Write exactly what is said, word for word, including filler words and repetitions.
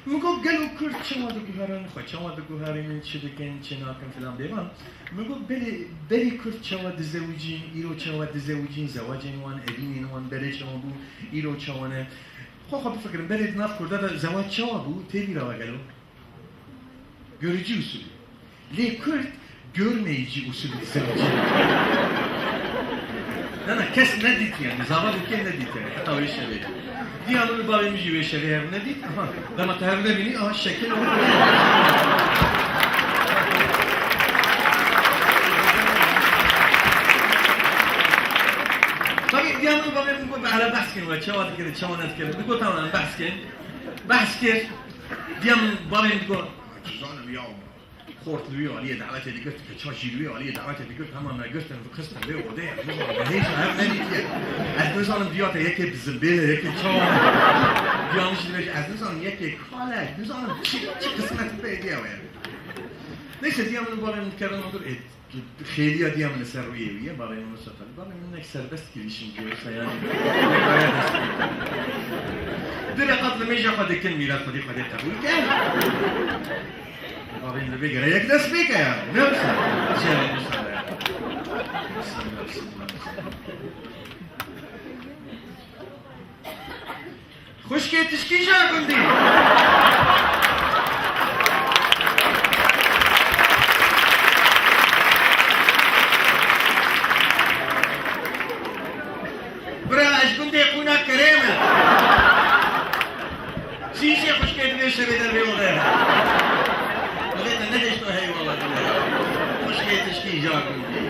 Min got, gelo Kurd çawa diguherin, xwe çawa diguherînin, çi dikin, çi nakin filan bêvan. Min got, belê, berê Kurd çawa dizewicîn, îro çawa dizewicîn, zewacên wan, evînên wan berê çawa bû, îro çawa ne. Xwe xwe bifikirin, berê di nav Kurda de zewac çawa bû, tê bîra we gelo? Görücü usulü. Lê Kurd görmeyici usulü dizewicî. Na, na, kes nedît yani, zava bi kê nedît yani, heta wê şevê. Diya min û bavê min jî wê şevê hev nedît, aha, dema te hev nebînî, aha, şekil û. Tabii diya min û bavê min got, "Bi ereb behs kin, we çawa dikirin, çawa nedikirin?" Min got, "Tamam, behs kin." Behs kir. Diya min bavê min digot, "Zanim ya." Xort li wî aliyê dawetê digirt, keça jî li wî aliyê dawetê digirt, hema me girtin, xistin vê odeyê, ez nizanim, me hêja hev nedîtiye. Ez nizanim diya te yekê bi zimbêl e, yekê çawa. Diya min jî dibêje, ez nizanim yekê kal e, ez nizanim çi, çi qismet pê diya we. Neyse, diya min û bavê min dikerin odur, ê, xêliya diya min li ser rûyê wî ye, bavê min wisa xelî. Bavê min hinek serbest girişimci olsa yani. Dire qat li mêja xwe dikin mîrat xwedî xwedê qebûl ke. Bavê min vê gere yek dest pê ke ya. Ne wisa? Çi ya wisa ya? Bismillah, bismillah, bismillah. Xwişkê tişkî ja gundî. Bira, ez gundê qûna kerê me. Çî jê xwişkê di vê şevê de vê odeya. Dilê te nehêşto heyvana dile. Xwişkê tişkî ja gundî.